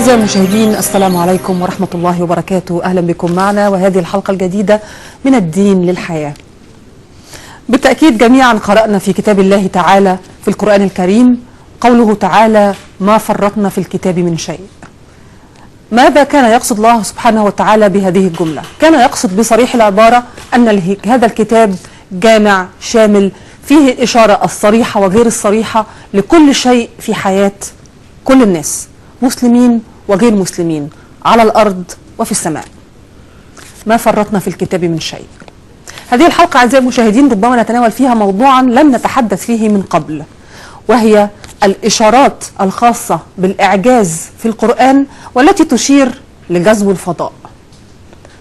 أعزائي المشاهدين، السلام عليكم ورحمة الله وبركاته. أهلا بكم معنا وهذه الحلقة الجديدة من الدين للحياة. بالتأكيد جميعا قرأنا في كتاب الله تعالى في القرآن الكريم قوله تعالى: ما فرطنا في الكتاب من شيء. ماذا كان يقصد الله سبحانه وتعالى بهذه الجملة؟ كان يقصد بصريح العبارة أن هذا الكتاب جامع شامل، فيه الإشارة الصريحة وغير الصريحة لكل شيء في حياة كل الناس، مسلمين وغير مسلمين، على الأرض وفي السماء. ما فرطنا في الكتاب من شيء. هذه الحلقة أعزائي المشاهدين ربما نتناول فيها موضوعا لم نتحدث فيه من قبل، وهي الإشارات الخاصة بالإعجاز في القرآن والتي تشير لغزو الفضاء.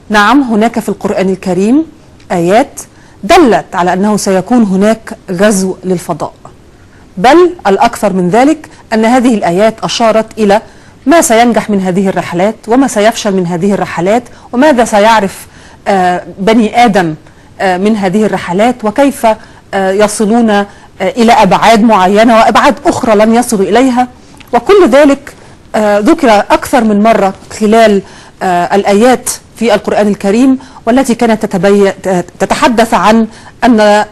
نعم، هناك في القرآن الكريم آيات دلت على أنه سيكون هناك غزو للفضاء، بل الأكثر من ذلك أن هذه الآيات أشارت إلى ما سينجح من هذه الرحلات وما سيفشل من هذه الرحلات، وماذا سيعرف بني آدم من هذه الرحلات، وكيف يصلون إلى أبعاد معينة وأبعاد أخرى لم يصلوا إليها. وكل ذلك ذكر أكثر من مرة خلال الآيات في القرآن الكريم، والتي كانت تتحدث عن أن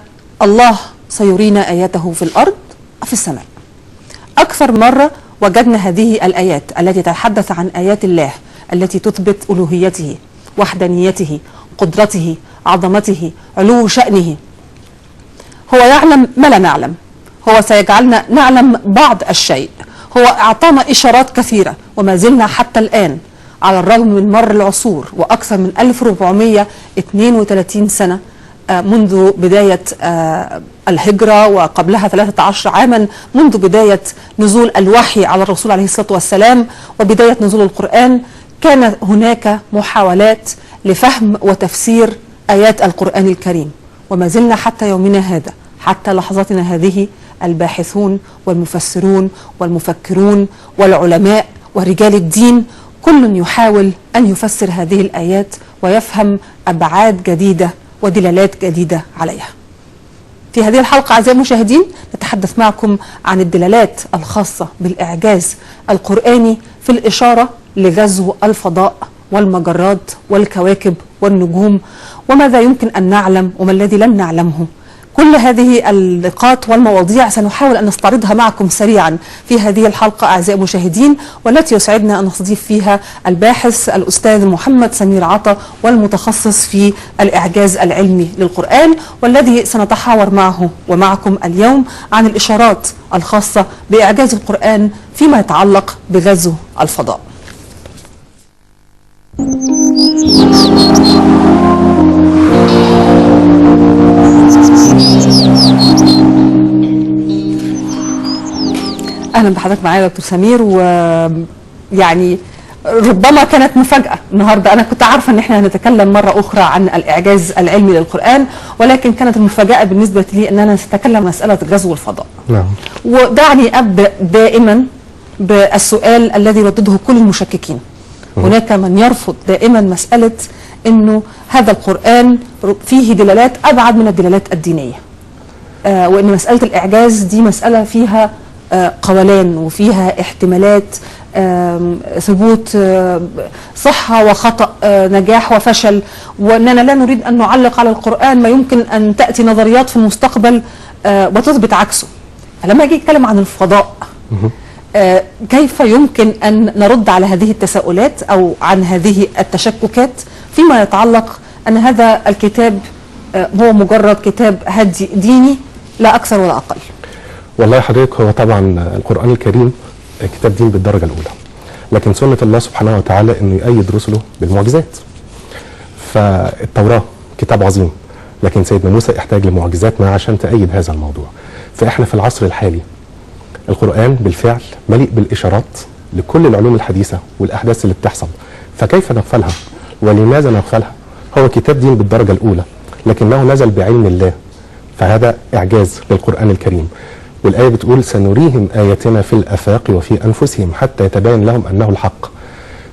الله سيرينا آياته في الأرض وفي السماء. أكثر مرة وجدنا هذه الآيات التي تتحدث عن آيات الله التي تثبت ألوهيته، وحدانيته، قدرته، عظمته، علو شأنه. هو يعلم ما لا نعلم، هو سيجعلنا نعلم بعض الشيء، هو أعطانا إشارات كثيرة، وما زلنا حتى الآن على الرغم من مر العصور وأكثر من 1432 سنة منذ بداية الهجرة، وقبلها 13 عاما منذ بداية نزول الوحي على الرسول عليه الصلاة والسلام وبداية نزول القرآن، كان هناك محاولات لفهم وتفسير آيات القرآن الكريم، وما زلنا حتى يومنا هذا، حتى لحظتنا هذه، الباحثون والمفسرون والمفكرون والعلماء ورجال الدين كل يحاول أن يفسر هذه الآيات ويفهم أبعاد جديدة ودلالات جديدة عليها. في هذه الحلقة أعزائي المشاهدين نتحدث معكم عن الدلالات الخاصة بالإعجاز القرآني في الإشارة لغزو الفضاء والمجرات والكواكب والنجوم، وماذا يمكن أن نعلم وما الذي لم نعلمه. كل هذه النقاط والمواضيع سنحاول أن نستعرضها معكم سريعا في هذه الحلقة أعزائي المشاهدين، والتي يسعدنا أن نستضيف فيها الباحث الأستاذ محمد سمير عطا، والمتخصص في الإعجاز العلمي للقرآن، والذي سنتحاور معه ومعكم اليوم عن الإشارات الخاصة بإعجاز القرآن فيما يتعلق بغزو الفضاء. اهلا بحضرتك معايا يا دكتور سمير. ويعني ربما كانت مفاجأة النهارده، انا كنت عارفه ان احنا هنتكلم مرة اخرى عن الاعجاز العلمي للقرآن، ولكن كانت المفاجأة بالنسبة لي اننا سنتكلم مسألة غزو الفضاء. نعم. ودعني ابدا دائما بالسؤال الذي يردده كل المشككين. هناك من يرفض دائما مسألة انه هذا القرآن فيه دلالات ابعد من الدلالات الدينية، وان مسألة الاعجاز دي مسألة فيها قولان وفيها احتمالات ثبوت صحة وخطأ، نجاح وفشل، وأننا لا نريد أن نعلق على القرآن ما يمكن أن تأتي نظريات في المستقبل وتثبت عكسه. فلما أجي أتكلم عن الفضاء، كيف يمكن أن نرد على هذه التساؤلات أو عن هذه التشككات فيما يتعلق أن هذا الكتاب هو مجرد كتاب هدي ديني لا أكثر ولا أقل؟ والله حضرتك، هو طبعا القرآن الكريم كتاب دين بالدرجة الأولى، لكن سنة الله سبحانه وتعالى أنه يؤيد رسله بالمعجزات. فالتوراة كتاب عظيم، لكن سيدنا موسى احتاج لمعجزات ما عشان تأيد هذا الموضوع. فإحنا في العصر الحالي القرآن بالفعل مليء بالإشارات لكل العلوم الحديثة والأحداث اللي بتحصل، فكيف نغفلها ولماذا نغفلها؟ هو كتاب دين بالدرجة الأولى، لكنه نزل بعلم الله، فهذا إعجاز للقرآن الكريم. والآية بتقول: سنريهم آياتنا في الآفاق وفي أنفسهم حتى يتبين لهم أنه الحق.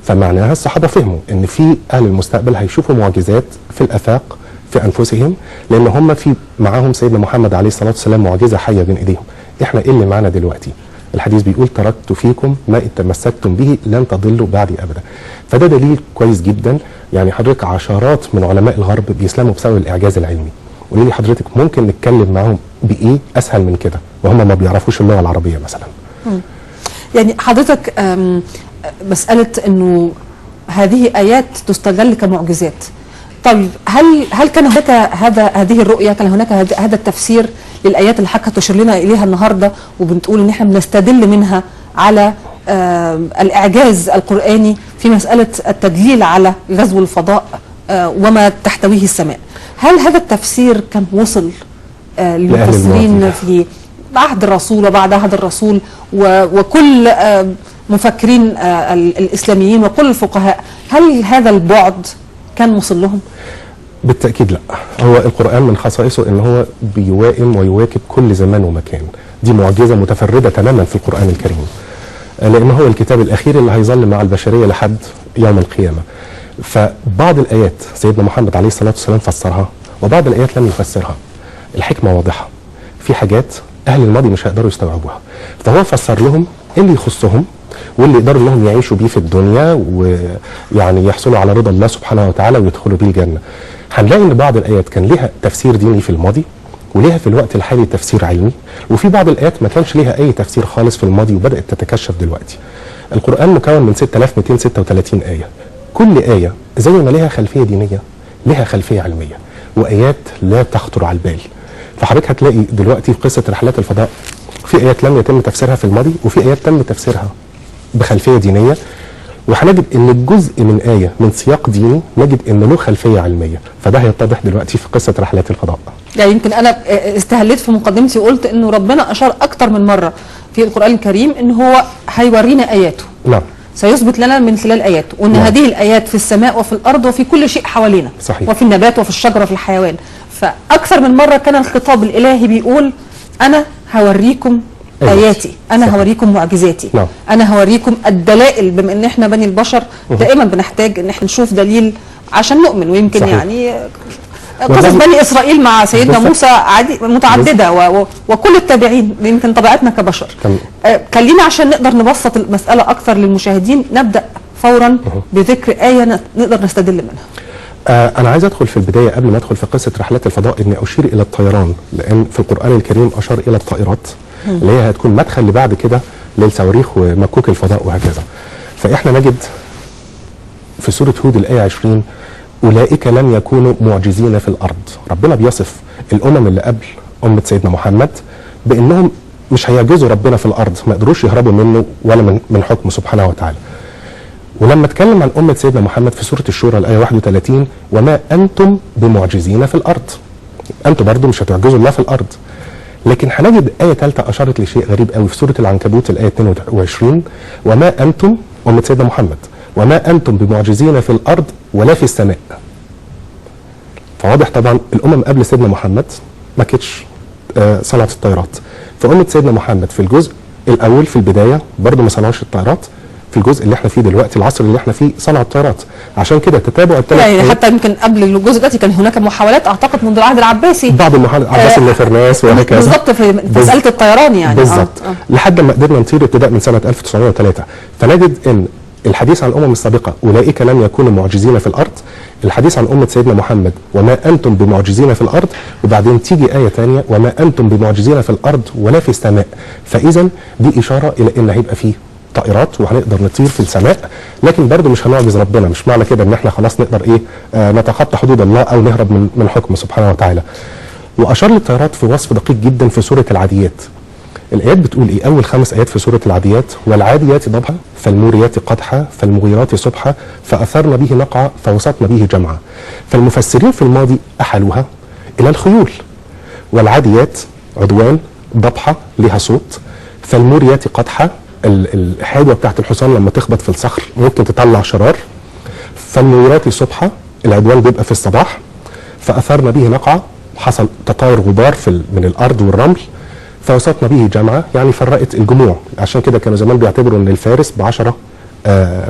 فمعناها الصحابة فهموا إن في أهل المستقبل هيشوفوا معجزات في الآفاق في أنفسهم، لأن هم في معاهم سيدنا محمد عليه الصلاة والسلام معجزة حية بين إيديهم. إحنا إيه اللي معانا دلوقتي؟ الحديث بيقول تركت فيكم ما إن تمسكتم به لن تضلوا بعدي أبدا. فده دليل كويس جدا. يعني حضرتك عشرات من علماء الغرب بيسلموا بسبب الإعجاز العلمي. قولي لي حضرتك ممكن نتكلم معاهم بإيه أسهل من كده وهم ما بيعرفوش اللغة العربية مثلا؟ يعني حضرتك مسألة أنه هذه آيات تستغل كمعجزات. طيب هل كان هناك هذه الرؤية، كان هناك هذا التفسير للآيات اللي حضرتك تشير لنا إليها النهاردة وبنقول إن احنا بنستدل منها على الإعجاز القرآني في مسألة التدليل على غزو الفضاء وما تحتويه السماء؟ هل هذا التفسير كان وصل للمفسرين في عهد الرسول وبعد عهد الرسول وكل مفكرين الإسلاميين وكل الفقهاء؟ هل هذا البعد كان وصل لهم؟ بالتأكيد لا. هو القرآن من خصائصه ان هو بيوائم ويواكب كل زمان ومكان. دي معجزة متفردة تماما في القرآن الكريم، لأن هو الكتاب الأخير اللي هيظل مع البشرية لحد يوم القيامة. فبعض الآيات سيدنا محمد عليه الصلاة والسلام فسرها، وبعض الآيات لم يفسرها. الحكمة واضحة، في حاجات أهل الماضي مش هيقدروا يستوعبوها، فهو فسر لهم اللي يخصهم واللي يقدروا انهم يعيشوا بيه في الدنيا ويعني يحصلوا على رضا الله سبحانه وتعالى ويدخلوا بيه الجنة. هنلاقي ان بعض الايات كان ليها تفسير ديني في الماضي، وليها في الوقت الحالي تفسير علمي، وفي بعض الايات ما كانش ليها اي تفسير خالص في الماضي وبدات تتكشف دلوقتي. القرآن مكون من 6236 آية، كل آية زي ما ليها خلفية دينية ليها خلفية علمية، وآيات لا تخطر على البال. فحضرتك هتلاقي دلوقتي في قصة رحلات الفضاء في آيات لم يتم تفسيرها في الماضي، وفي آيات تم تفسيرها بخلفية دينية، وهنجد ان الجزء من آية من سياق ديني نجد ان له خلفية علمية، فده هيتضح دلوقتي في قصة رحلات الفضاء. يعني يمكن انا استهليت في مقدمتي وقلت انه ربنا اشار اكتر من مرة في القرآن الكريم ان هو هيورينا آياته. نعم. سيثبت لنا من خلال آياته، وان نعم. هذه الآيات في السماء وفي الأرض وفي كل شيء حوالينا. صحيح. وفي النبات وفي الشجرة وفي الحيوان. فأكثر من مرة كان الخطاب الإلهي بيقول أنا هوريكم آياتي، أنا صحيح. هوريكم معجزاتي. نعم. أنا هوريكم الدلائل، بما إن إحنا بني البشر دائما بنحتاج إن إحنا نشوف دليل عشان نؤمن. ويمكن صحيح. يعني قصص بني إسرائيل مع سيدنا موسى متعددة وكل التابعين، يمكن طبيعتنا كبشر. خلينا عشان نقدر نبسط المسألة أكثر للمشاهدين نبدأ فورا بذكر آية نقدر نستدل منها. أنا عايز أدخل في البداية قبل ما أدخل في قصة رحلات الفضاء إني أشير إلى الطيران، لأن في القرآن الكريم أشار إلى الطائرات اللي هي هتكون مدخل لبعد كده للصواريخ ومكوك الفضاء وهكذا. فإحنا نجد في سورة هود الآية 20 أولئك لم يكونوا معجزين في الأرض. ربنا بيصف الأمم اللي قبل أمة سيدنا محمد بأنهم مش هيعجزوا ربنا في الأرض، ما قدروش يهربوا منه ولا من حكمه سبحانه وتعالى. ولما اتكلم عن أمة سيدنا محمد في سورة الشورى الآية 31 وما أنتم بمعجزين في الأرض، أنتم برضو مش هتعجزوا الله في الأرض. لكن هنجد آية ثالثة أشارت لشيء غريب قوي في سورة العنكبوت الآية 22 وما أنتم، أمة سيدنا محمد، وما أنتم بمعجزين في الأرض ولا في السماء. فواضح طبعا الأمم قبل سيدنا محمد ما كانتش صنعت الطائرات، فأمة سيدنا محمد في الجزء الأول في البداية برضو ما صنعوش الطائرات، في الجزء اللي احنا فيه دلوقتي العصر اللي احنا فيه صنعوا الطائرات. عشان كده تتابع الثلاث يعني حتى يمكن قبل الجزء دلوقتي كان هناك محاولات اعتقد منذ العهد العباسي، بعض المحاولات عباس النفرناس وهكذا بالظبط في مسالة الطيران يعني بالظبط لحد ما قدرنا نطير ابتداء من سنة 1903. فنجد ان الحديث عن الامم السابقة اولئك لم يكونوا معجزين في الارض، الحديث عن امه سيدنا محمد وما انتم بمعجزين في الارض، وبعدين تيجي ايه ثانية وما انتم بمعجزين في الارض ولا في السماء. فاذا دي اشارة الى ان هيبقى فيه طائرات وهنقدر نطير في السماء، لكن برضه مش هنعجز ربنا. مش معنى كده ان احنا خلاص نقدر ايه نتخطى حدود الله او نهرب من حكمه سبحانه وتعالى. واشار للطائرات في وصف دقيق جدا في سورة العاديات. الايات بتقول ايه؟ اول 5 ايات في سورة العاديات: والعاديات ضبحا فالموريات قدحا فالمغيرات صبحا فاثرن به نقعا فوسطن به جمعا. فالمفسرين في الماضي احلوها الى الخيول. والعاديات عدوان، ضبحه لها صوت، فالموريات قدحا الحدوه بتاعت الحصان لما تخبط في الصخر ممكن تطلع شرار، فالموريات صبحا العدوان بيبقى في الصباح، فاثرن به نقعا حصل تطاير غبار من الارض والرمل، فوسطنا به جمعة يعني فرقت الجموع. عشان كده كانوا زمان بيعتبروا ان الفارس ب10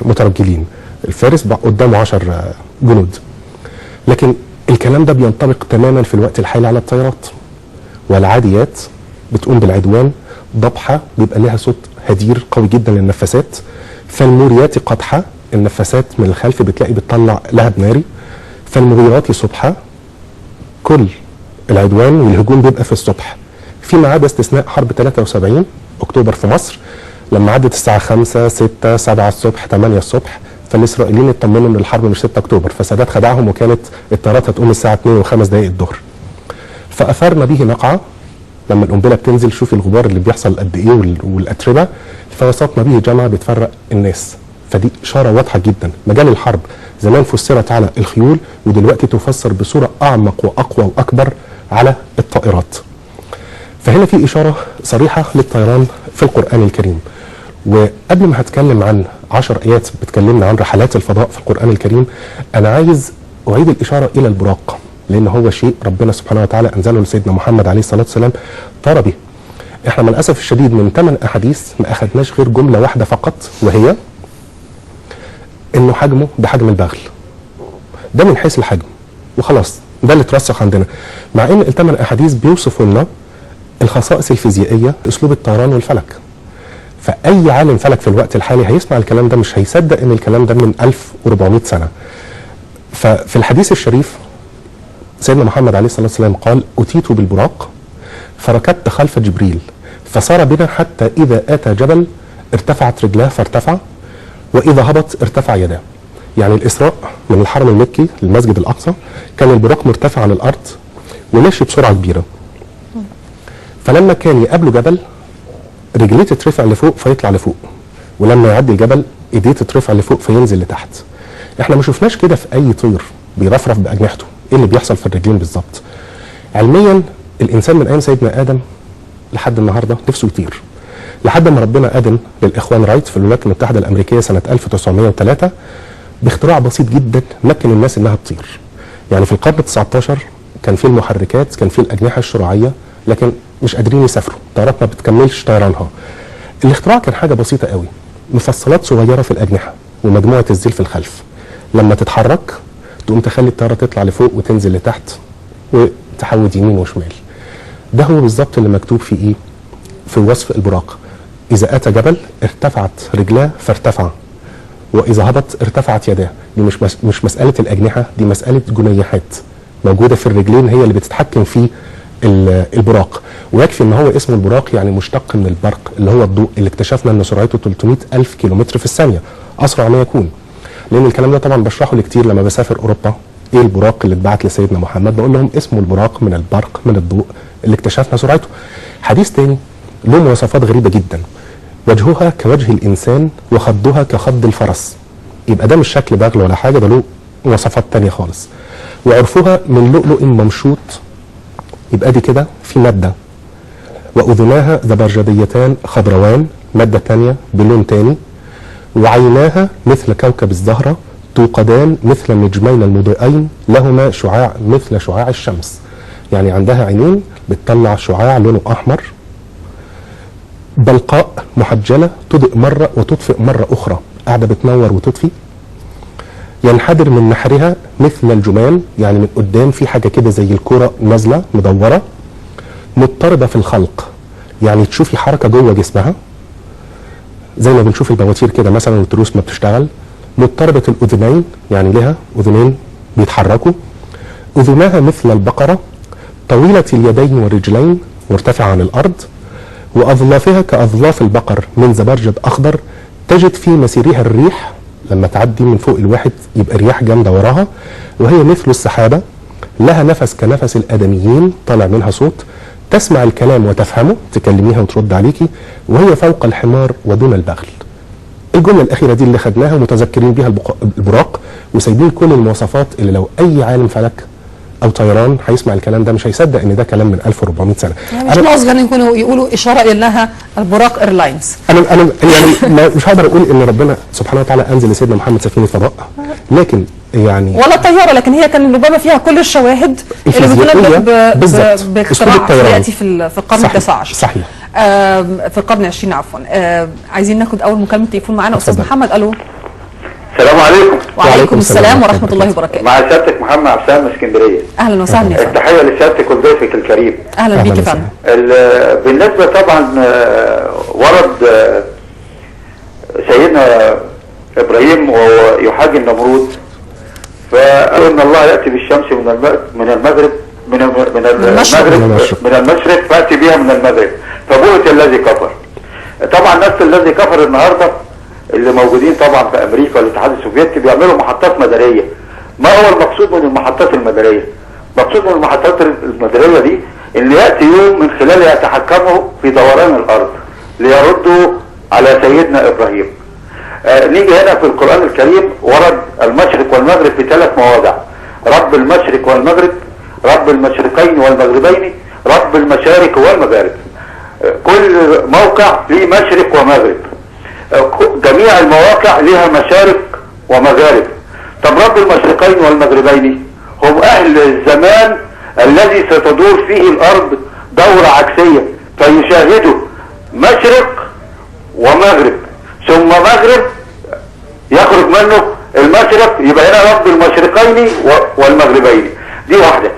مترجلين، الفارس قدامه 10 جنود. لكن الكلام ده بينطبق تماما في الوقت الحالي على الطيارات. والعاديات بتقوم بالعدوان، ضبحة بيبقى لها صوت هدير قوي جدا للنفاثات. فالموريات قدحه، النفاثات من الخلف بتلاقي بتطلع لهب ناري. فالمغيرات صبحا، كل العدوان والهجوم بيبقى في الصبح، فيما عدا استثناء حرب 73 اكتوبر في مصر لما عدت الساعة 5 6 7 الصبح 8 الصبح، فالاسرائيليين اطمنوا ان الحرب مش 6 اكتوبر، فسادات خدعهم وكانت الطيارات هتقوم الساعة 2:05 الظهر. فاثرنا به نقعه، لما القنبلة بتنزل شوفي الغبار اللي بيحصل قد ايه والاتربه، فوسطنا به جمع بتفرق الناس. فدي اشارة واضحة جدا. مجال الحرب زمان فسرت على الخيول، ودلوقتي تفسر بصورة اعمق واقوى واكبر على الطائرات. فهنا في اشارة صريحه للطيران في القران الكريم. وقبل ما هتكلم عن 10 ايات بتكلمنا عن رحلات الفضاء في القران الكريم، انا عايز اعيد الاشارة الى البراق، لان هو شيء ربنا سبحانه وتعالى انزله لسيدنا محمد عليه الصلاة والسلام طار به. احنا مع الاسف الشديد من 8 احاديث ما اخذناش غير جملة واحدة فقط، وهي انه حجمه بحجم البغل. ده من حيث الحجم وخلاص، ده اللي اترسخ عندنا، مع ان ال8 احاديث بيوصفوا لنا الخصائص الفيزيائية، اسلوب الطيران والفلك. فاي عالم فلك في الوقت الحالي هيسمع الكلام ده مش هيصدق ان الكلام ده من 1400 سنة. ففي الحديث الشريف سيدنا محمد عليه الصلاة والسلام قال: اتيت بالبراق فركبت خلف جبريل فسار بنا حتى اذا اتى جبل ارتفعت رجلاه فارتفع، واذا هبط ارتفع يداه. يعني الاسراء من الحرم المكي للمسجد الاقصى كان البراق مرتفع عن الارض وماشي بسرعة كبيرة. فلما كان يقابله جبل رجليه تترفع لفوق فيطلع لفوق، ولما يعدي الجبل ايديه تترفع لفوق فينزل لتحت. احنا ما شفناش كده في اي طير بيرفرف باجنحته، ايه اللي بيحصل في الرجلين بالظبط؟ علميا الانسان من ايام سيدنا ادم لحد النهارده نفسه يطير، لحد ما ربنا اذن للاخوان رايت في الولايات المتحدة الامريكية سنة 1903 باختراع بسيط جدا مكن الناس انها تطير. يعني في القرن 19 كان في المحركات، كان في الاجنحة الشراعيه، لكن مش قادرين يسافروا، الطيارات ما بتكملش طيرانها. الاختراع كان حاجة بسيطة قوي، مفصلات صغيرة في الاجنحة ومجموعة الذيل في الخلف، لما تتحرك تقوم تخلي الطيارة تطلع لفوق وتنزل لتحت وتحود يمين وشمال. ده هو بالظبط اللي مكتوب في ايه؟ في وصف البراق. اذا اتى جبل ارتفعت رجلاه فارتفع، واذا هبط ارتفعت يداه. دي مش مسالة الاجنحة، دي مسالة جنيحات موجودة في الرجلين هي اللي بتتحكم في البراق. ويكفي ان هو اسمه البراق يعني مشتق من البرق اللي هو الضوء اللي اكتشفنا ان سرعته 300,000 كيلومتر في الثانية، اسرع ما يكون. لان الكلام ده طبعا بشرحه لكتير لما بسافر اوروبا، ايه البراق اللي اتبعت لسيدنا محمد؟ بقول لهم اسمه البراق من البرق، من الضوء اللي اكتشفنا سرعته. حديث تاني له مواصفات غريبة جدا، وجهها كوجه الانسان وخدها كخد الفرس. يبقى ده مش شكل بغل ولا حاجة، ده له مواصفات تانية خالص. وعرفها من لؤلؤ ممشوط، يبقى دي كده في مادة. واذناها زبرجديتان خضروان، مادة تانية بلون تاني. وعيناها مثل كوكب الزهرة، توقدان مثل النجمين المضيئين، لهما شعاع مثل شعاع الشمس. يعني عندها عينين بتطلع شعاع لونه احمر. بلقاء محجله تضئ مرة وتطفئ مرة اخرى، قاعدة بتنور وتطفي. ينحدر من نحرها مثل الجمال، يعني من قدام في حاجة كده زي الكره نازله مدورة. مضطربة في الخلق، يعني تشوفي حركة جوه جسمها زي ما بنشوف البواتير كده مثلا والتروس ما بتشتغل. مضطربة الاذنين، يعني لها اذنين بيتحركوا. اذناها مثل البقرة، طويلة اليدين والرجلين، مرتفعة عن الارض. واظلافها كاظلاف البقر من زبرجد اخضر، تجد في مسيرها الريح، لما تعدي من فوق الواحد يبقى رياح جامدة وراها. وهي مثل السحابة، لها نفس كنفس الادميين، طالع منها صوت، تسمع الكلام وتفهمه، تكلميها وترد عليكي. وهي فوق الحمار ودون البغل. الجملة الاخيرة دي اللي خدناها ومتذكرين بيها البراق، وسايبين كل المواصفات اللي لو اي عالم فلك او طيران هيسمع الكلام ده مش هيصدق ان ده كلام من 1400 سنة. يعني مش ناقص غير يكونوا يقولوا اشارة الى انها البراق Airlines. انا يعني مش هقدر اقول ان ربنا سبحانه وتعالى انزل لسيدنا محمد سفينة فضاء، لكن يعني ولا طيارة، لكن هي كان ربما فيها كل الشواهد اللي بتنبئ باختراع ياتي في القرن التاسع عشر. صحيح. في القرن العشرين عفوا. عايزين ناخد اول مكالمة تليفون معانا استاذ محمد. الو. السلام عليكم. وعليكم السلام ورحمة الله وبركاته. مع سيادتك محمد عبد السلام من اسكندرية. اهلا وسهلا. التحية لسيادتك ولضيفك الكريم. اهلا بيك يا فندم. بالنسبة طبعا ورد سيدنا ابراهيم وهو يحاجي النمرود، فقال ان الله ياتي بالشمس من المغرب من المغرب من المشرق فاتي بها من المغرب، فبهت الذي كفر. طبعا نفس الذي كفر النهارده اللي موجودين طبعا في امريكا والاتحاد السوفيتي بيعملوا محطات مداريه. ما هو المقصود من المحطات المداريه؟ المقصود من المحطات المداريه دي ان ياتي يوم من خلاله يتحكموا في دوران الارض ليردوا على سيدنا ابراهيم. نيجي هنا في القرآن الكريم ورد المشرق والمغرب في 3 مواضع: رب المشرق والمغرب، رب المشرقين والمغربين، رب المشارق والمغارب. كل موقع ليه مشرق ومغرب، جميع المواقع لها مشارق ومغارب. طب رب المشرقين والمغربين هم أهل الزمان الذي ستدور فيه الأرض دورة عكسية، فيشاهدوا مشرق ومغرب ثم مغرب يخرج منه المشرق، يبقى هنا رب المشرقين والمغربين. دي واحدة.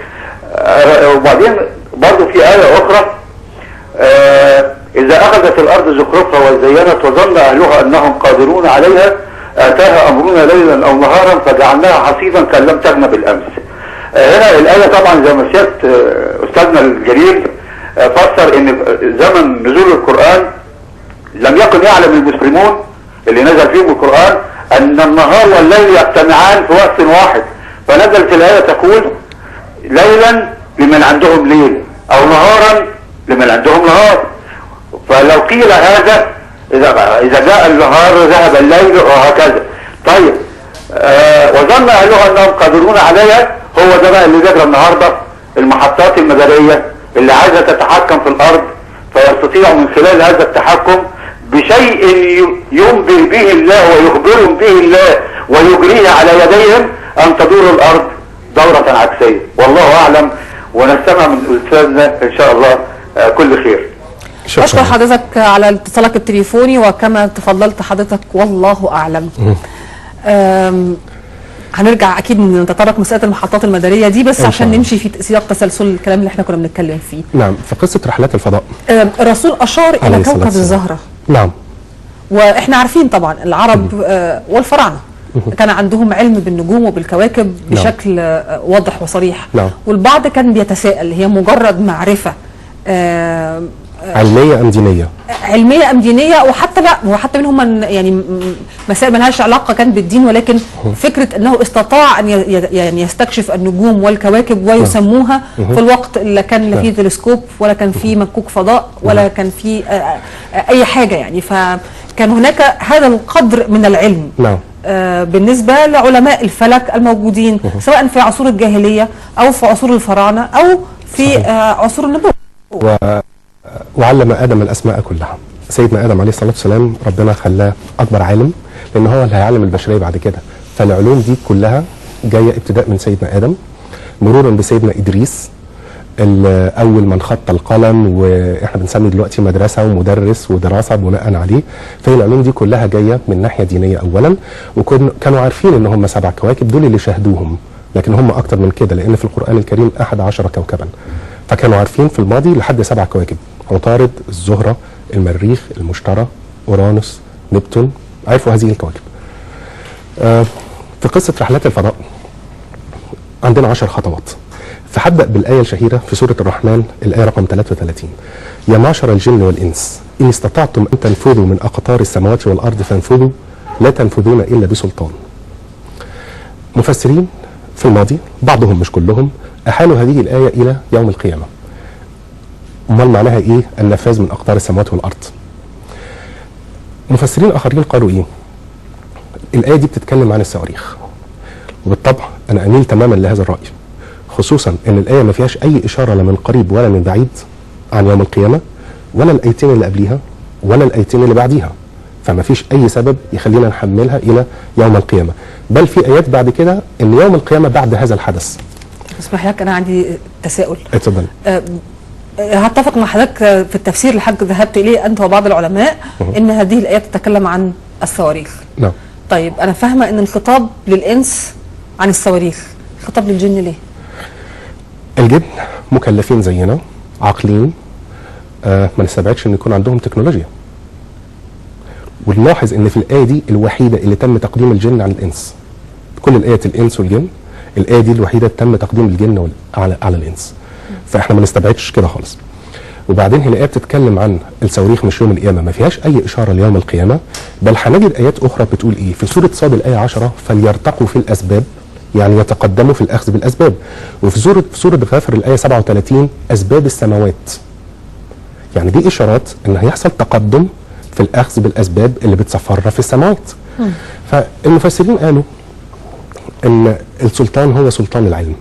وبعدين برضو في آية أخرى: إذا أخذت الأرض زخرفها وزينت وظن أهلها أنهم قادرون عليها آتاها أمرنا ليلا أو نهارا فجعلناها حصيدا كأن لم تغن بالأمس. هنا الآية طبعا زي ما سيادة أستاذنا الجليل فسر إن زمن نزول القرآن لم يكن يعلم المسلمون اللي نزل فيهم القرآن أن النهار والليل يجتمعان في وقت واحد، فنزلت الآية تقول ليلا لمن عندهم ليل أو نهارا لمن عندهم نهار. فلو قيل هذا إذا جاء النهار ذهب الليل وهكذا. طيب وظن أهلها أنهم قادرون عليها، هو ده بقى اللي بيجرى النهارده، المحطات المدارية اللي عايزة تتحكم في الأرض، فيستطيع من خلال هذا التحكم بشيء ينبئ به الله ويخبرهم به الله ويجريه على يديهم أن تدور الأرض دورة عكسية. والله أعلم، ونستمع من أستاذنا إن شاء الله كل خير. أشكر حضرتك على اتصالك التليفوني، وكما تفضلت حضرتك والله أعلم. هنرجع أكيد نتطرق مسألة المحطات المدارية دي، بس عشان نمشي في سياق تسلسل الكلام اللي احنا كنا بنتكلم فيه. نعم، في قصة رحلات الفضاء الرسول أشار إلى كوكب الزهرة. نعم، واحنا عارفين طبعا العرب والفراعنة كان عندهم علم بالنجوم وبالكواكب بشكل واضح وصريح. نعم. والبعض كان بيتساءل هي مجرد معرفة علمية أم دينية؟ علمية أم دينية، وحتى لا، وحتى منهم من يعني مسائل ما لهاش علاقة كان بالدين، ولكن فكرة أنه استطاع أن يعني يستكشف النجوم والكواكب ويسموها في الوقت اللي كان لا فيه تلسكوب ولا كان فيه مكوك فضاء ولا كان فيه أي حاجة يعني، فكان هناك هذا القدر من العلم. نعم. بالنسبة لعلماء الفلك الموجودين سواء في عصور الجاهلية أو في عصور الفراعنة أو في عصور النبوة. وعلم آدم الأسماء كلها. سيدنا آدم عليه الصلاة والسلام ربنا خلاه أكبر عالم، لأن هو اللي هيعلم البشرية بعد كده. فالعلوم دي كلها جاية ابتداء من سيدنا آدم، مرورا بسيدنا إدريس أول من خط القلم، وإحنا بنسمي دلوقتي مدرسة ومدرس ودراسة بناء عليه. فهي العلوم دي كلها جاية من ناحية دينية أولا، وكانوا عارفين إن هم 7 كواكب دول اللي شاهدوهم، لكن هم أكتر من كده، لأن في القرآن الكريم 11 كوكبا. فكانوا عارفين في الماضي لحد 7 كواكب: عطارد، الزهرة، المريخ، المشتري، أورانوس، نبتون. عرفوا هذه الكواكب. في قصة رحلات الفضاء عندنا 10 خطوات. فهبدأ بالآية الشهيرة في سورة الرحمن، الآية رقم 33: يا معشر الجن والإنس إن استطعتم أن تنفذوا من أقطار السماوات والأرض فانفذوا، لا تنفذون إلا بسلطان. مفسرين في الماضي بعضهم مش كلهم أحالوا هذه الآية إلى يوم القيامة. أمال معناها إيه النفاذ من أقطار السماوات والأرض؟ مفسرين آخرين قالوا إيه؟ الآية دي بتتكلم عن الصواريخ. وبالطبع أنا أميل تماما لهذا الرأي، خصوصا أن الآية ما فيهاش أي إشارة لا من قريب ولا من بعيد عن يوم القيامة، ولا الآيتين اللي قبليها ولا الآيتين اللي بعديها، فما فيش أي سبب يخلينا نحملها إلى يوم القيامة. بل في آيات بعد كده أن يوم القيامة بعد هذا الحدث. اسمح لك، أنا عندي تساؤل. اتفضل. هتفق مع حضرتك في التفسير اللي حضرتك ذهبت إليه أنت وبعض العلماء إن هذه الآيات تتكلم عن الصواريخ. نعم. طيب أنا فاهمة إن الخطاب للإنس عن الصواريخ، الخطاب للجن ليه؟ الجن مكلفين زينا، عاقلين، ما نستبعدش إن يكون عندهم تكنولوجيا. ونلاحظ ان في الايه دي الوحيدة اللي تم تقديم الجن عن الانس. كل الايات الانس والجن، الايه دي الوحيدة تم تقديم الجن على الانس. فاحنا ما نستبعدش كده خالص. وبعدين هي الايه بتتكلم عن الصواريخ مش يوم القيامة، ما فيهاش اي اشارة ليوم القيامة، بل هنجد ايات اخرى بتقول ايه؟ في سورة صاد الايه 10 فليرتقوا في الاسباب، يعني يتقدموا في الاخذ بالاسباب. وفي سورة غافر الايه 37 اسباب السماوات. يعني دي اشارات ان هيحصل تقدم في الاخذ بالاسباب اللي بتسفرنا في السماوات. فالمفسرين قالوا ان السلطان هو سلطان العلم،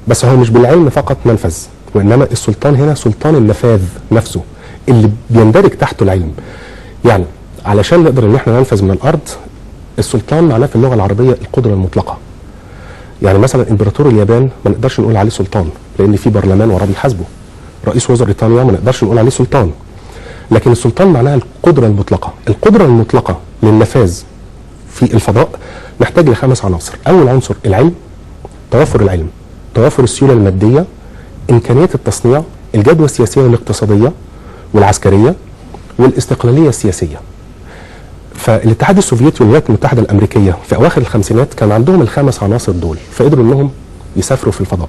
بس هو مش بالعلم فقط منفذ، وانما السلطان هنا سلطان النفاذ نفسه اللي بيندرج تحته العلم. يعني علشان نقدر ان احنا ننفذ من الارض، السلطان معناه في اللغة العربية القدرة المطلقة. يعني مثلا امبراطور اليابان ما نقدرش نقول عليه سلطان لان في برلمان وراه بيحاسبه. رئيس وزراء بريطانيا ما نقدرش نقول عليه سلطان. لكن السلطان معناها القدرة المطلقة. القدرة المطلقة للنفاذ في الفضاء محتاج لخمس عناصر. اول عنصر العلم، توافر العلم، توافر السيولة المادية، امكانية التصنيع، الجدوى السياسية والاقتصادية والعسكرية، والاستقلاليه السياسية. فالاتحاد السوفيتي والولايات المتحدة الامريكية في اواخر الخمسينات كان عندهم الخمس عناصر دول، فقدروا انهم يسافروا في الفضاء.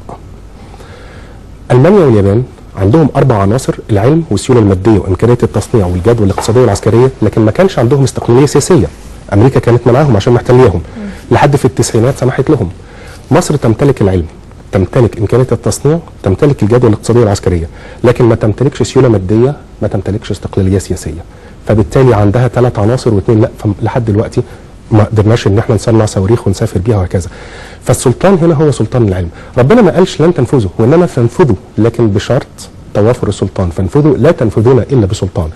المانيا واليابان عندهم 4 عناصر، العلم والسيوله المادية وامكانية التصنيع والجدوى الاقتصادية والعسكرية، لكن ما كانش عندهم استقلالية سياسية. امريكا كانت منعهم عشان محتلياهم، لحد في التسعينات سمحت لهم. مصر تمتلك العلم، تمتلك امكانية التصنيع، تمتلك الجدوى الاقتصادية والعسكرية، لكن ما تمتلكش سيولة مادية، ما تمتلكش استقلالية سياسية. فبالتالي عندها 3 عناصر و2 لا، فلحد دلوقتي ما قدرناش ان احنا نصنع صواريخ ونسافر بيها وهكذا. فالسلطان هنا هو سلطان العلم. ربنا ما قالش لن تنفذوا، وانما فانفذوا، لكن بشرط توافر السلطان. فانفذوا، لا تنفذون الا بسلطان.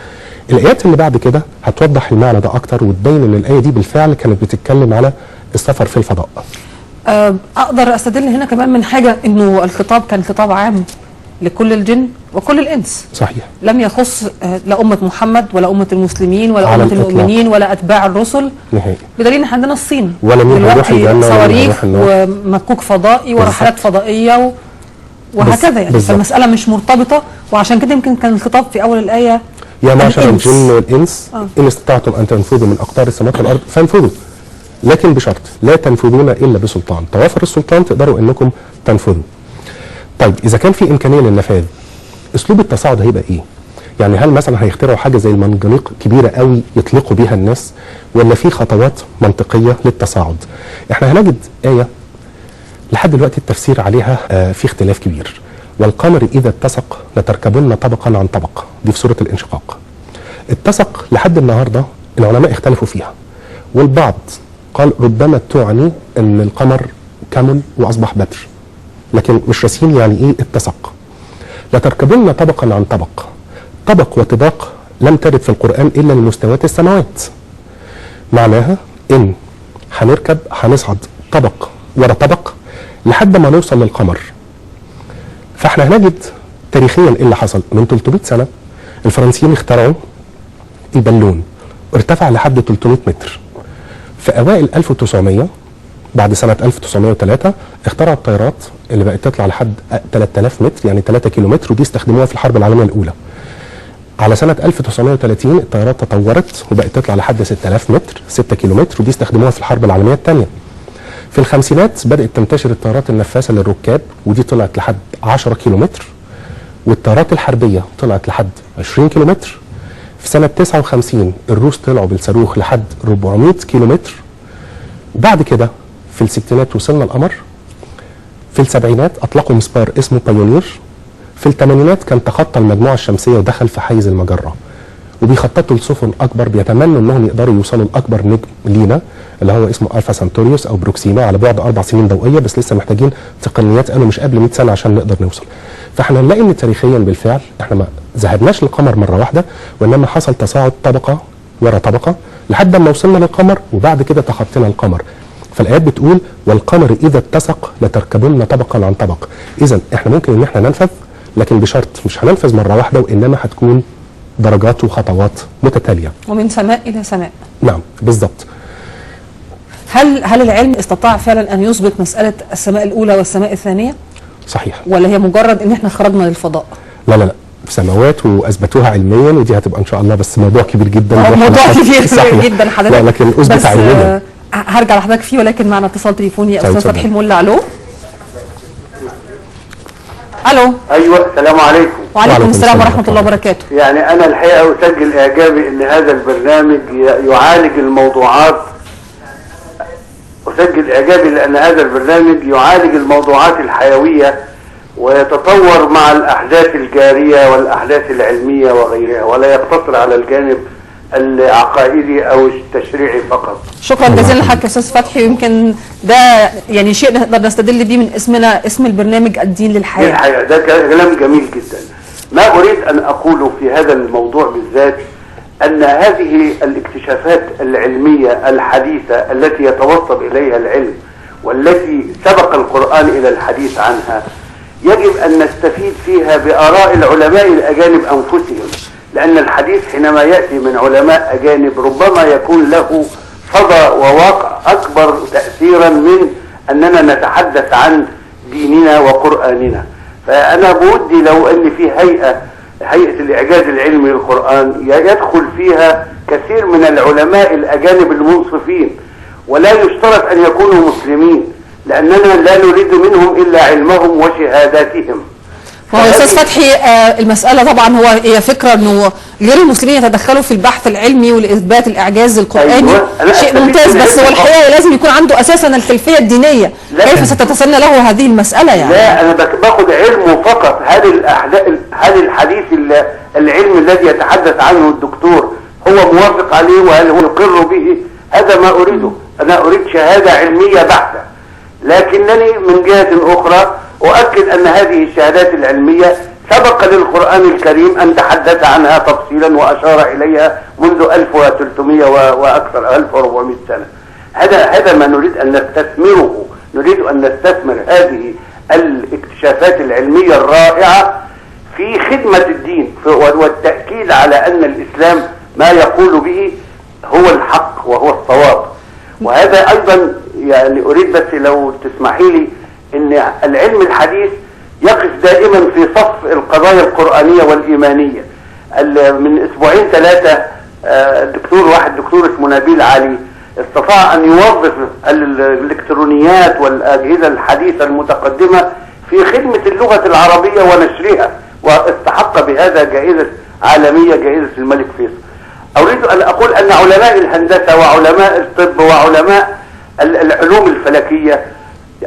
الايات اللي بعد كده هتوضح المعنى ده اكتر وتبين ان الايه دي بالفعل كانت بتتكلم على السفر في الفضاء. اقدر استدل هنا كمان من حاجة، انه الخطاب كان خطاب عام لكل الجن وكل الانس. صحيح. لم يخص لا امه محمد ولا امه المسلمين ولا امه المؤمنين ولا اتباع الرسل نهائي. بدليل ان عندنا الصين ولا مين هيروح الجنة، صواريخ ومكوك فضائي ورحلات فضائية وهكذا يعني. فالمسالة مش مرتبطة، وعشان كده يمكن كان الخطاب في اول الايه يا معشر الجن والانس ان استطعتم ان تنفذوا من اقطار السماوات والارض فانفذوا، لكن بشرط لا تنفذون الا بسلطان. توافر السلطان تقدروا انكم تنفذوا. طيب اذا كان في امكانية للنفاذ، اسلوب التصاعد هيبقى ايه؟ يعني هل مثلا هيخترعوا حاجة زي المنجنيق كبيرة قوي يطلقوا بيها الناس، ولا في خطوات منطقية للتصاعد؟ احنا هنجد ايه لحد دلوقتي التفسير عليها في اختلاف كبير. والقمر اذا اتسق لتركبن طبقا عن طبق، دي في سورة الانشقاق. اتسق لحد النهارده العلماء اختلفوا فيها، والبعض قال ربما تعني ان القمر كمل واصبح بدر، لكن مش راسين يعني ايه اتسق. لتركبن طبقا عن طبق، طبق وطباق لم ترد في القرآن الا لمستويات السماوات. معناها ان هنركب، هنصعد طبق ورا طبق لحد ما نوصل للقمر. فاحنا هنجد تاريخيا ايه اللي حصل. من 300 سنة الفرنسيين اخترعوا البالون، ارتفع لحد 300 متر. في اوائل 1900 بعد سنة 1903 اخترعوا الطيارات اللي بقت تطلع لحد 3000 متر، يعني 3 كيلومتر، ودي استخدموها في الحرب العالمية الأولى. على سنة 1930 الطيارات تطورت وبقت تطلع لحد 6000 متر، 6 كيلومتر، ودي استخدموها في الحرب العالمية الثانية. في الخمسينات بدأت تنتشر الطيارات النفاثة للركاب، ودي طلعت لحد 10 كيلومتر، والطيارات الحربية طلعت لحد 20 كيلومتر. في سنة 59 الروس طلعوا بالصاروخ لحد 400 كيلومتر. وبعد كده في الستينات وصلنا القمر. في السبعينات اطلقوا مسبار اسمه بايونير. في الثمانينات كان تخطى المجموعة الشمسية ودخل في حيز المجرة. وبيخططوا لسفن اكبر، بيتمنوا انهم يقدروا يوصلوا لاكبر نجم لينا اللي هو اسمه الفا سنتوريوس او بروكسيما على بعد 4 سنين ضوئية، بس لسه محتاجين تقنيات قالوا مش قبل 100 سنة عشان نقدر نوصل. فاحنا نلاقي ان تاريخيا بالفعل احنا ما ذهبناش للقمر مرة واحدة، وانما حصل تصاعد طبقه ورا طبقه لحد ما وصلنا للقمر، وبعد كده تخطينا القمر. فالايات بتقول والقمر اذا اتسق لتركبن طبقا عن طبق. اذا احنا ممكن ان احنا ننفذ، لكن بشرط مش هننفذ مرة واحدة، وانما هتكون درجات وخطوات متتالية. ومن سماء الى سماء. نعم بالظبط. هل العلم استطاع فعلا ان يثبت مسالة السماء الاولى والسماء الثانية؟ صحيح. ولا هي مجرد ان احنا خرجنا للفضاء؟ لا لا لا، سماوات واثبتوها علميا، ودي هتبقى ان شاء الله بس موضوع كبير جدا، موضوع كبير جدا حضرتك. لا لكن اثبت علميا. هرجع لحضرتك فيه، ولكن معنا اتصال تليفوني. استاذ فتحي الملا، الو. الو. ايوه، السلام عليكم. وعليكم السلام ورحمة الله وبركاته. يعني انا الحقيقة اسجل اعجابي ان هذا البرنامج يعالج الموضوعات، اسجل اعجابي لان هذا البرنامج يعالج الموضوعات الحيوية ويتطور مع الاحداث الجارية والاحداث العلمية وغيرها، ولا يقتصر على الجانب العقائدي او التشريعي فقط. شكرا جزيلا لحضرتك يا استاذ فتحي، ويمكن ده يعني شيء نقدر نستدل بيه من اسمنا، اسم البرنامج الدين للحياة. للحياة، ده كلام جميل جدا. ما اريد ان اقوله في هذا الموضوع بالذات ان هذه الاكتشافات العلمية الحديثة التي يتوصل اليها العلم والتي سبق القرآن الى الحديث عنها يجب ان نستفيد فيها باراء العلماء الاجانب انفسهم، لأن الحديث حينما يأتي من علماء أجانب ربما يكون له صدى وواقع أكبر تأثيرا من أننا نتحدث عن ديننا وقرآننا. فأنا بودي لو أن في هيئة الإعجاز العلمي للقرآن يدخل فيها كثير من العلماء الأجانب المنصفين، ولا يشترط أن يكونوا مسلمين، لأننا لا نريد منهم إلا علمهم وشهاداتهم. هو استاذ فتحي المسألة طبعا هي فكرة انه غير المسلمين يتدخلوا في البحث العلمي ولإثبات الإعجاز القرآني. أيوة. شيء ممتاز، بس هو الحقيقة لازم يكون عنده أساسا الخلفية الدينية. كيف ستتسنى له هذه المسألة يعني؟ لا، أنا باخد علمه فقط. هل الحديث العلم الذي يتحدث عنه الدكتور هو موافق عليه وهل هو يقر به؟ هذا ما أريده. أنا أريد شهادة علمية بحتة، لكنني من جهة أخرى أؤكد أن هذه الشهادات العلمية سبق للقرآن الكريم أن تحدث عنها تفصيلا وأشار إليها منذ 1300 وأكثر 1400 سنة. هذا ما نريد أن نستثمره، نريد أن نستثمر هذه الاكتشافات العلمية الرائعة في خدمة الدين، والتأكيد على أن الإسلام ما يقول به هو الحق وهو الصواب. وهذا أيضا يعني أريد بس لو تسمحي لي ان العلم الحديث يقف دائما في صف القضايا القرآنية والإيمانية. من اسبوعين ثلاثة الدكتور، واحد دكتور اسمه نبيل علي، استطاع ان يوظف الالكترونيات والأجهزة الحديثة المتقدمة في خدمة اللغة العربية ونشرها، واستحق بهذا جائزة عالمية، جائزة الملك فيصل. أريد أن أقول أن علماء الهندسة وعلماء الطب وعلماء العلوم الفلكية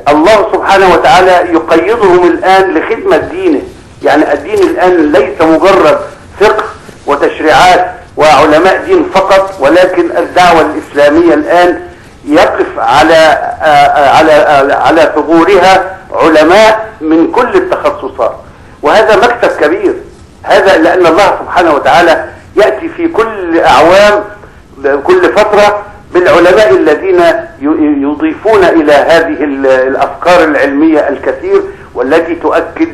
الله سبحانه وتعالى يقيضهم الآن لخدمة دينه. يعني الدين الآن ليس مجرد فقه وتشريعات وعلماء دين فقط، ولكن الدعوة الإسلامية الآن يقف على على على ثغورها علماء من كل التخصصات، وهذا مكسب كبير. هذا لأن الله سبحانه وتعالى يأتي في كل أعوام كل فترة بالعلماء الذين يضيفون إلى هذه الأفكار العلمية الكثير، والتي تؤكد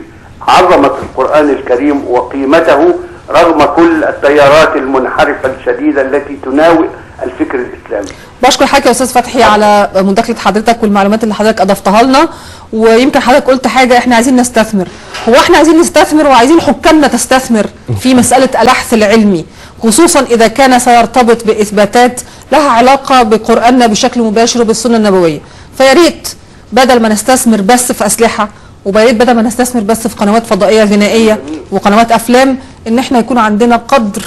عظمة القرآن الكريم وقيمته رغم كل التيارات المنحرفة الشديدة التي تناوئ الفكر الإسلامي. بشكر حضرتك يا أستاذ فتحي على مداخلة حضرتك والمعلومات اللي حضرتك أضفتها لنا. ويمكن حضرتك قلت حاجة، احنا عايزين نستثمر. هو احنا عايزين نستثمر وعايزين حكامنا تستثمر في مسألة البحث العلمي، خصوصا إذا كان سيرتبط بإثباتات لها علاقة بقرآننا بشكل مباشر وبالسنة النبوية. فيا ريت بدل ما نستثمر بس في أسلحة، ويا ريت بدل ما نستثمر بس في قنوات فضائية غنائية وقنوات أفلام، إن احنا يكون عندنا قدر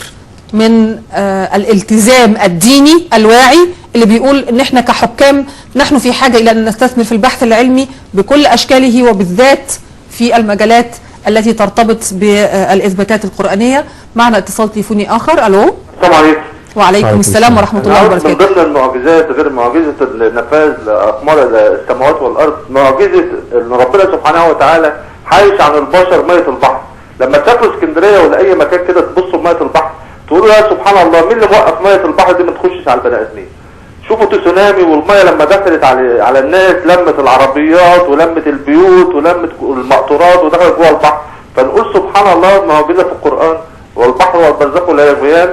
من الالتزام الديني الواعي اللي بيقول إن احنا كحكام نحن في حاجة إلى أن نستثمر في البحث العلمي بكل أشكاله، وبالذات في المجالات التي ترتبط بالإثباتات القرآنية. معنا اتصال تليفوني آخر. ألو. السلام عليكم. وعليكم السلام ورحمة الله وبركاته. من ضمن المعجزات غير معجزة النفاذ لأقمار السماوات والأرض، معجزة أن ربنا سبحانه وتعالى حايش عن البشر مية البحر. لما تسافروا اسكندرية ولا أي مكان كده تبصوا بمية البحر تقولوا يا سبحان الله، مين اللي موقف مية البحر دي ما تخشش على البني آدمين؟ شوفوا تسونامي والمية لما دخلت على الناس لمت العربيات ولمت البيوت ولمت المقطورات ودخلت جوه البحر. فنقول سبحان الله، معجزة في القرآن، والبحر والبرزخ لا يبغيان،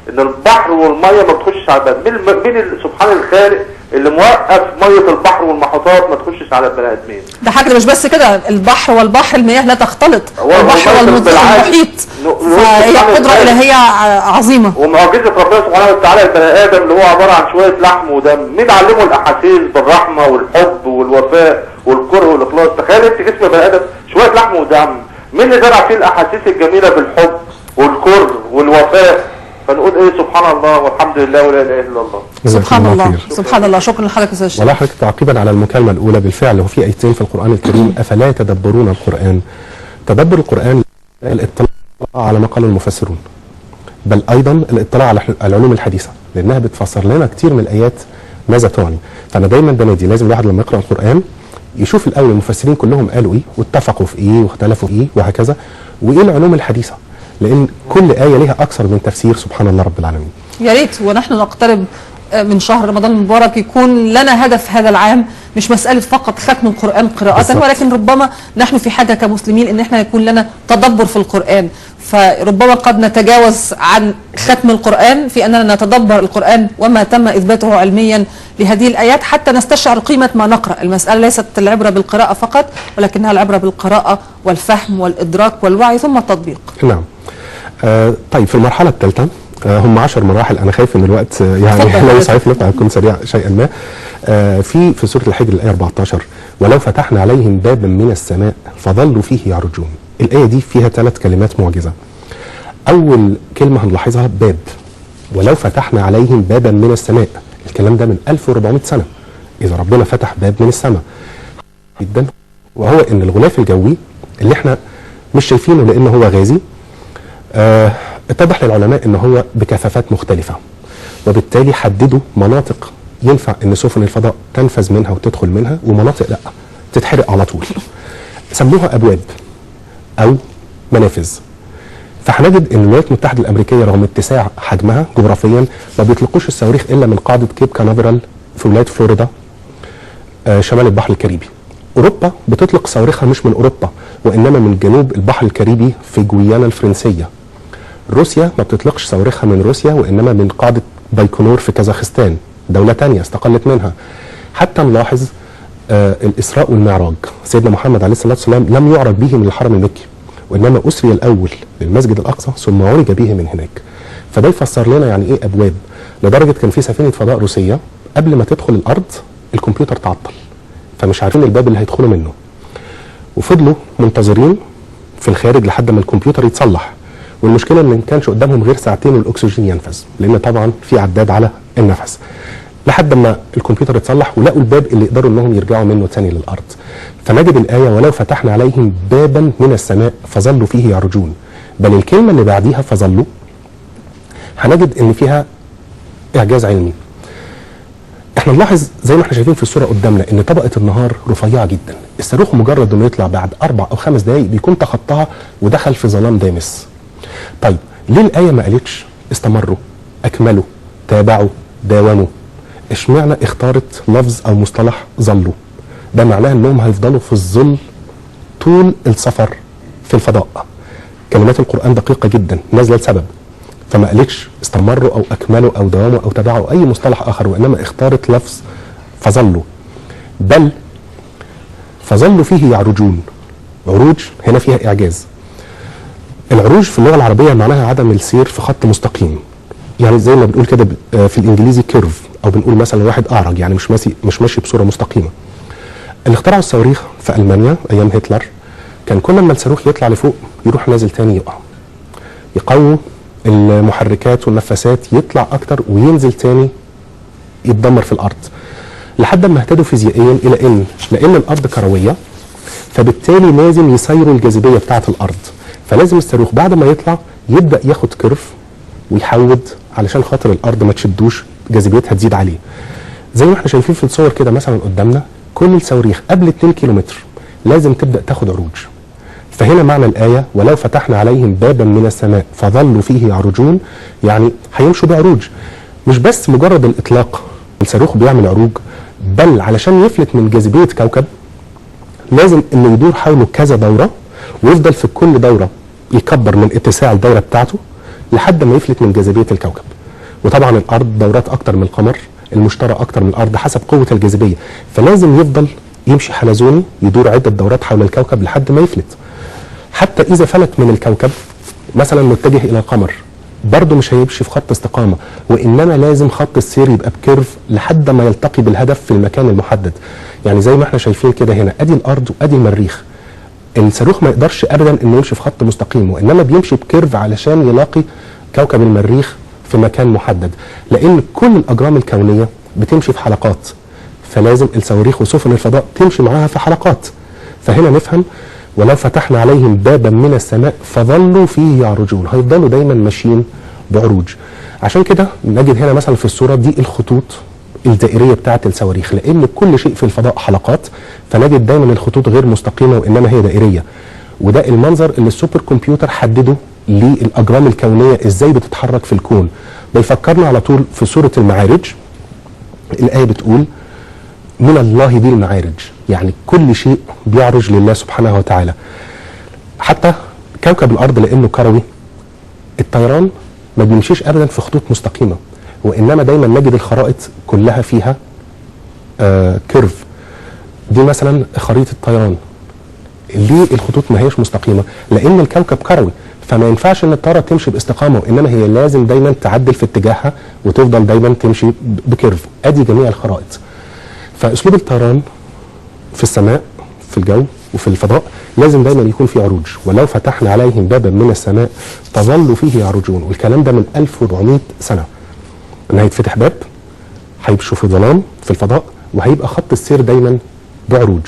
ان البحر والمية ما بتخشش على البني. مين سبحان الخالق اللي موقف مية البحر والمحيطات ما تخشش على البني ادمين. ده حاجة مش بس كده، البحر والبحر المياه لا تختلط، البحر والمحيط، فهي قدره الهيه عظيمة. ومعجزة ربنا سبحانه وتعالى البني ادم اللي هو عبارة عن شوية لحم ودم، مين علمه الاحاسيس بالرحمة والحب والوفاء والكره والاخلاص؟ تخيل انت جسم بني ادم شوية لحم ودم، مين اللي زرع فيه الاحاسيس الجميلة بالحب والكره والوفاء؟ فنقول ايه؟ سبحان الله والحمد لله ولا اله الا الله. سبحان الله، سبحان الله. شكرا لحضرتك استاذ شريف. ولا حضرتك تعقيبا على المكالمة الاولى، بالفعل هو في ايتين في القران الكريم، افلا يتدبرون القران؟ تدبر القران الاطلاع على ما قاله المفسرون، بل ايضا الاطلاع على العلوم الحديثة، لانها بتفسر لنا كتير من الايات ماذا تعني. فانا دايما بنادي لازم الواحد لما يقرا القران يشوف الاول المفسرين كلهم قالوا ايه واتفقوا في ايه واختلفوا في ايه وهكذا، وايه العلوم الحديثة، لان كل آية لها أكثر من تفسير. سبحان الله رب العالمين. يا ريت ونحن نقترب من شهر رمضان المبارك يكون لنا هدف هذا العام، مش مسألة فقط ختم القرآن قراءة، ولكن ربما نحن في حاجة كمسلمين إن احنا يكون لنا تدبر في القرآن، فربما قد نتجاوز عن ختم القرآن في أننا نتدبر القرآن وما تم إثباته علميا لهذه الآيات حتى نستشعر قيمة ما نقرأ. المسألة ليست العبرة بالقراءة فقط، ولكنها العبرة بالقراءة والفهم والإدراك والوعي ثم التطبيق. نعم. طيب في المرحلة الثالثة، هم 10 مراحل، أنا خايف إن الوقت يعني لو يسعفنا هيكون سريع شيئا ما. في سورة الحجر الآية 14، ولو فتحنا عليهم بابا من السماء فظلوا فيه يعرجون. الآية دي فيها 3 كلمات معجزة. أول كلمة هنلاحظها باب، ولو فتحنا عليهم بابا من السماء، الكلام ده من 1400 سنة. إذا ربنا فتح باب من السماء جدا، وهو إن الغلاف الجوي اللي احنا مش شايفينه لأنه هو غازي، اتضح للعلماء ان هو بكثافات مختلفة، وبالتالي حددوا مناطق ينفع ان سفن الفضاء تنفذ منها وتدخل منها، ومناطق لا تتحرق على طول. سموها ابواب او منافذ. فهنجد ان الولايات المتحدة الامريكية رغم اتساع حجمها جغرافيا ما بيطلقوش الصواريخ الا من قاعدة كيب كانافرال في ولاية فلوريدا، شمال البحر الكاريبي. اوروبا بتطلق صواريخها مش من اوروبا، وانما من جنوب البحر الكاريبي في جويانا الفرنسية. روسيا ما بتطلقش صواريخها من روسيا، وإنما من قاعدة بايكونور في كازاخستان، دولة تانية استقلت منها. حتى نلاحظ الإسراء والمعراج، سيدنا محمد عليه الصلاة والسلام لم يعرج به من الحرم المكي، وإنما أسري الأول للمسجد الأقصى ثم عرج به من هناك. فده يفسر لنا يعني إيه أبواب، لدرجة كان في سفينة فضاء روسية قبل ما تدخل الأرض الكمبيوتر تعطل، فمش عارفين الباب اللي هيدخلوا منه، وفضلوا منتظرين في الخارج لحد ما الكمبيوتر يتصلح. والمشكلة ان ما كانش قدامهم غير ساعتين والاكسجين ينفذ، لان طبعا في عداد على النفس، لحد ما الكمبيوتر اتصلح ولقوا الباب اللي يقدروا انهم يرجعوا منه تاني للارض. فنجد الايه ولو فتحنا عليهم بابا من السماء فظلوا فيه يعرجون. بل الكلمة اللي بعديها فظلوا هنجد ان فيها اعجاز علمي. احنا نلاحظ زي ما احنا شايفين في الصورة قدامنا ان طبقه النهار رفيعة جدا، الصاروخ مجرد انه يطلع بعد 4 أو 5 دقائق بيكون تخطاها ودخل في ظلام دامس. طيب ليه الآية ما قالتش استمروا، أكملوا، تابعوا، داوموا؟ اشمعنى اختارت لفظ أو مصطلح ظلوا؟ ده معناه أنهم هيفضلوا في الظل طول السفر في الفضاء. كلمات القرآن دقيقة جدا، نازلة لسبب، فما قالتش استمروا أو أكملوا أو داوموا أو تابعوا أي مصطلح آخر، وإنما اختارت لفظ فظلوا. بل فظلوا فيه يعرجون. عروج هنا فيها إعجاز. العروج في اللغة العربية معناها عدم السير في خط مستقيم، يعني زي ما بنقول كده في الانجليزي curve، او بنقول مثلا واحد اعرج، يعني مش ماشي بصورة مستقيمة. اللي اخترعوا الصواريخ في المانيا ايام هتلر كان كل ما الصاروخ يطلع لفوق يروح نازل تاني يقع، يقووا المحركات والنفاثات يطلع اكتر وينزل تاني يتدمر في الارض، لحد ما اهتدوا فيزيائيا الى ان لان الارض كروية، فبالتالي لازم يسيروا الجاذبية بتاعه الارض، فلازم الصاروخ بعد ما يطلع يبدا ياخد curve ويحود علشان خاطر الارض ما تشدوش، جاذبيتها تزيد عليه. زي ما احنا شايفين في الصور كده مثلا قدامنا، كل الصواريخ قبل 2 كيلومتر لازم تبدا تاخد عروج. فهنا معنى الايه ولو فتحنا عليهم بابا من السماء فظلوا فيه يعرجون، يعني هيمشوا بعروج. مش بس مجرد الاطلاق الصاروخ بيعمل عروج، بل علشان يفلت من جاذبية كوكب لازم انه يدور حوله كذا دوره، ويفضل في كل دوره يكبر من اتساع الدورة بتاعته لحد ما يفلت من جاذبية الكوكب. وطبعا الارض دورات اكتر من القمر، المشتري اكتر من الارض حسب قوة الجاذبية، فلازم يفضل يمشي حلزوني يدور عده دورات حول الكوكب لحد ما يفلت. حتى اذا فلت من الكوكب مثلا متجه الى القمر برضه مش هيمشي في خط استقامة، وانما لازم خط السير يبقى ب curve لحد ما يلتقي بالهدف في المكان المحدد. يعني زي ما احنا شايفين كده هنا ادي الارض وادي المريخ، الصاروخ ما يقدرش ابدا انه يمشي في خط مستقيم، وانما بيمشي ب curve علشان يلاقي كوكب المريخ في مكان محدد، لان كل الاجرام الكونية بتمشي في حلقات، فلازم الصواريخ وسفن الفضاء تمشي معاها في حلقات. فهنا نفهم ولو فتحنا عليهم بابا من السماء فظلوا فيه يعرجون، هيفضلوا دايما ماشيين بعروج. عشان كده نجد هنا مثلا في الصورة دي الخطوط الدائريه بتاعه الصواريخ، لان كل شيء في الفضاء حلقات، فنجد دايما الخطوط غير مستقيمة وانما هي دائريه. وده المنظر اللي ال super computer حدده للاجرام الكونية ازاي بتتحرك في الكون. ده يفكرنا على طول في سورة المعارج، الايه بتقول من الله ذي المعارج، يعني كل شيء بيعرج لله سبحانه وتعالى. حتى كوكب الارض لانه كروي، الطيران ما بيمشيش ابدا في خطوط مستقيمة، وانما دايما نجد الخرائط كلها فيها curve. دي مثلا خريطة الطيران، ليه الخطوط ما هيش مستقيمة؟ لان الكوكب كروي، فما ينفعش ان الطيارة تمشي باستقامه، وانما هي لازم دايما تعدل في اتجاهها وتفضل دايما تمشي ب curve. ادي جميع الخرائط. فاسلوب الطيران في السماء في الجو وفي الفضاء لازم دايما يكون في عروج. ولو فتحنا عليهم بابا من السماء فظلوا فيه يعرجون، والكلام ده من 1400 سنة. ان هيتفتح باب هيمشوا في ظلام في الفضاء، وهيبقى خط السير دايما بعروج.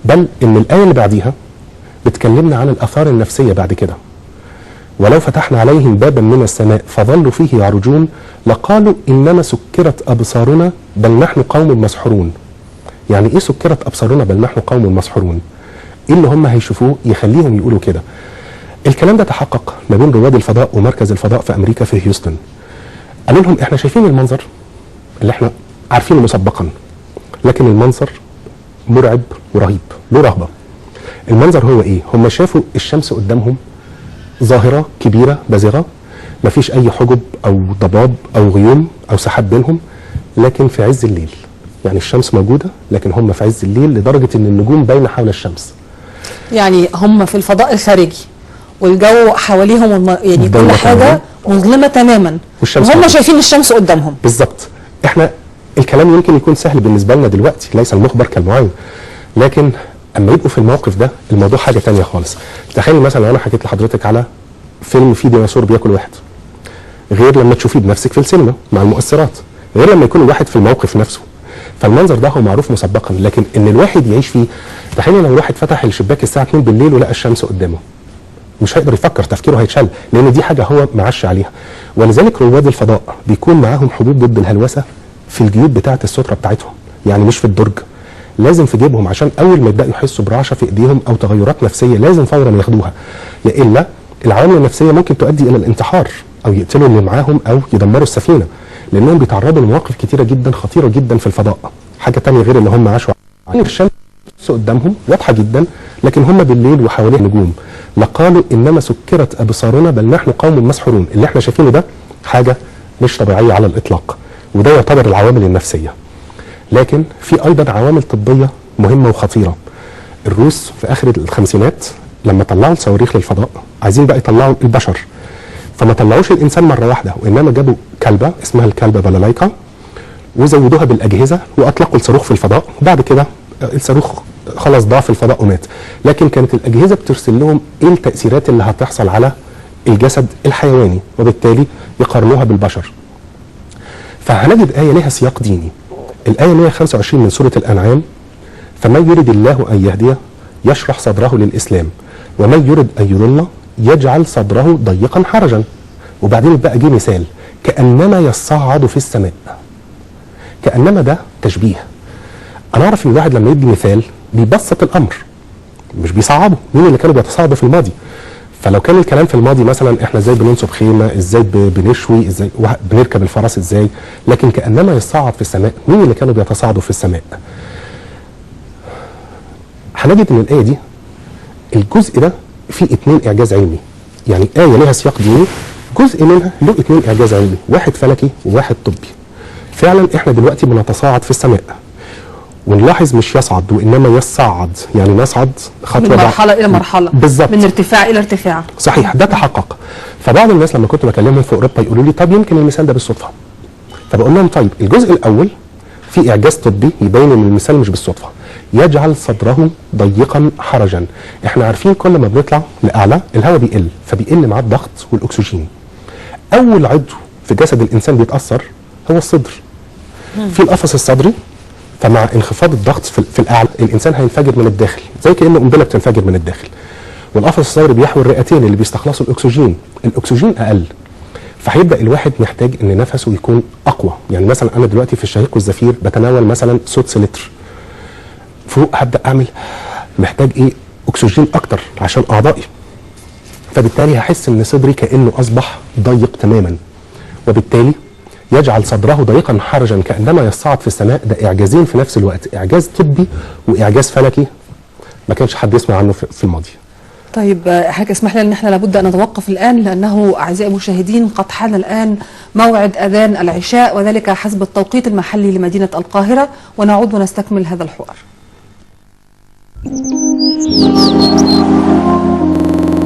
بل ان الايه اللي بعديها بتكلمنا عن الاثار النفسية بعد كده. ولو فتحنا عليهم بابا من السماء فظلوا فيه يعرجون لقالوا انما سكرت ابصارنا بل نحن قوم مسحورون. يعني ايه سكرت ابصارنا بل نحن قوم مسحورون؟ ايه اللي هم هيشوفوه يخليهم يقولوا كده؟ الكلام ده تحقق ما بين رواد الفضاء ومركز الفضاء في امريكا في هيوستن. قالوا لهم احنا شايفين المنظر اللي احنا عارفينه مسبقا، لكن المنظر مرعب ورهيب، له رهبة. المنظر هو ايه؟ هم شافوا الشمس قدامهم ظاهره كبيرة بازغة، مفيش اي حجب او ضباب او غيوم او سحاب بينهم، لكن في عز الليل. يعني الشمس موجودة لكن هم في عز الليل لدرجة ان النجوم باينة حول الشمس. يعني هم في الفضاء الخارجي والجو حواليهم يعني كل حاجة مظلمة تماما، وهم شايفين الشمس قدامهم. بالظبط. احنا الكلام يمكن يكون سهل بالنسبة لنا دلوقتي، ليس المخبر كالمعين، لكن اما يبقوا في الموقف ده الموضوع حاجة ثانية خالص. تخيلي مثلا لو انا حكيت لحضرتك على فيلم فيه ديناصور بياكل واحد، غير لما تشوفيه بنفسك في السينما مع المؤثرات، غير لما يكون الواحد في الموقف نفسه. فالمنظر ده هو معروف مسبقا، لكن ان الواحد يعيش فيه. تخيلي لو الواحد فتح الشباك الساعة 2 بالليل ولقى الشمس قدامه، مش هيقدر يفكر، تفكيره هيتشل، لان دي حاجة هو معاش عليها. ولذلك رواد الفضاء بيكون معاهم حبوب ضد الهلوسه في الجيوب بتاعه السترة بتاعتهم، يعني مش في الدرج، لازم في جيبهم، عشان اول ما يبداوا يحسوا برعشه في ايديهم او تغيرات نفسية لازم فورا ياخدوها، يا الا العوامل النفسية ممكن تؤدي الى الانتحار او يقتلوا اللي معاهم او يدمروا السفينة، لانهم بيتعرضوا لمواقف كتيرة جدا خطيرة جدا في الفضاء. حاجة ثانية غير اللي هم عاشوا. الشمس قدامهم واضحة جدا، لكن هم بالليل وحواليهم نجوم. لقالوا انما سكرت ابصارنا بل نحن قوم مسحورون. اللي احنا شايفينه ده حاجة مش طبيعية على الاطلاق، وده يعتبر العوامل النفسية. لكن في ايضا عوامل طبية مهمة وخطيرة. الروس في اخر الخمسينات لما طلعوا الصواريخ للفضاء عايزين بقى يطلعوا البشر، فما طلعوش الانسان مرة واحدة، وانما جابوا كلبه اسمها الكلبة بالالايكا وزودوها بالاجهزة واطلقوا الصاروخ في الفضاء. وبعد كده الصاروخ خلاص ضاع في الفضاء ومات، لكن كانت الاجهزة بترسل لهم ايه التاثيرات اللي هتحصل على الجسد الحيواني، وبالتالي يقارنوها بالبشر. فهنجد ايه لها سياق ديني. الايه 125 من سورة الانعام: فمن يرد الله ان يهديه يشرح صدره للاسلام ومن يرد ان يضله يجعل صدره ضيقا حرجا. وبعدين بقى جه مثال: كانما يصعد في السماء. كانما ده تشبيه. انا اعرف ان الواحد لما يدي مثال بيبسط الامر مش بيصعبه. مين اللي كانوا بيتصاعدوا في الماضي؟ فلو كان الكلام في الماضي مثلا احنا ازاي بننصب خيمة، ازاي بنشوي، ازاي بنركب الفرس ازاي، لكن كانما يصعد في السماء، مين اللي كانوا بيتصاعدوا في السماء؟ هنجد ان الايه دي الجزء ده فيه اتنين اعجاز علمي، يعني ايه لها سياق ديني، جزء منها له 2 اعجاز علمي، واحد فلكي وواحد طبي. فعلا احنا دلوقتي بنتصاعد في السماء، ونلاحظ مش يصعد وانما يصعد، يعني نصعد خطوة من مرحلة الى مرحلة، بالظبط، من ارتفاع الى ارتفاع. صحيح، ده تحقق. فبعض الناس لما كنت بكلمهم في اوروبا يقولوا لي طب يمكن المثال ده بالصدفة. فبقول لهم طيب الجزء الاول في اعجاز طبي يبين ان المثال مش بالصدفة، يجعل صدره ضيقا حرجا. احنا عارفين كل ما بنطلع لاعلى الهواء بيقل، فبيقل معاه الضغط والاكسجين. اول عضو في جسد الانسان بيتاثر هو الصدر. في القفص الصدري، فمع انخفاض الضغط في الاعلى الانسان هينفجر من الداخل، زي كانه قنبلة بتنفجر من الداخل. والقفص الصدري بيحوي الرئتين اللي بيستخلصوا الاكسجين، الاكسجين اقل، فهيبدا الواحد محتاج ان نفسه يكون اقوى. يعني مثلا انا دلوقتي في الشهيق والزفير بتناول مثلا سدس لتر، فوق هبدا اعمل محتاج ايه؟ اكسجين اكتر عشان اعضائي. فبالتالي هحس ان صدري كانه اصبح ضيق تماما، وبالتالي يجعل صدره ضيقا حرجا كانما يصعد في السماء. ده اعجازين في نفس الوقت، اعجاز طبي واعجاز فلكي ما كانش حد يسمع عنه في الماضي. طيب حضرتك اسمح لنا ان احنا لابد ان نتوقف الان، لانه اعزائي المشاهدين قد حان الان موعد اذان العشاء، وذلك حسب التوقيت المحلي لمدينة القاهرة، ونعود ونستكمل هذا الحوار.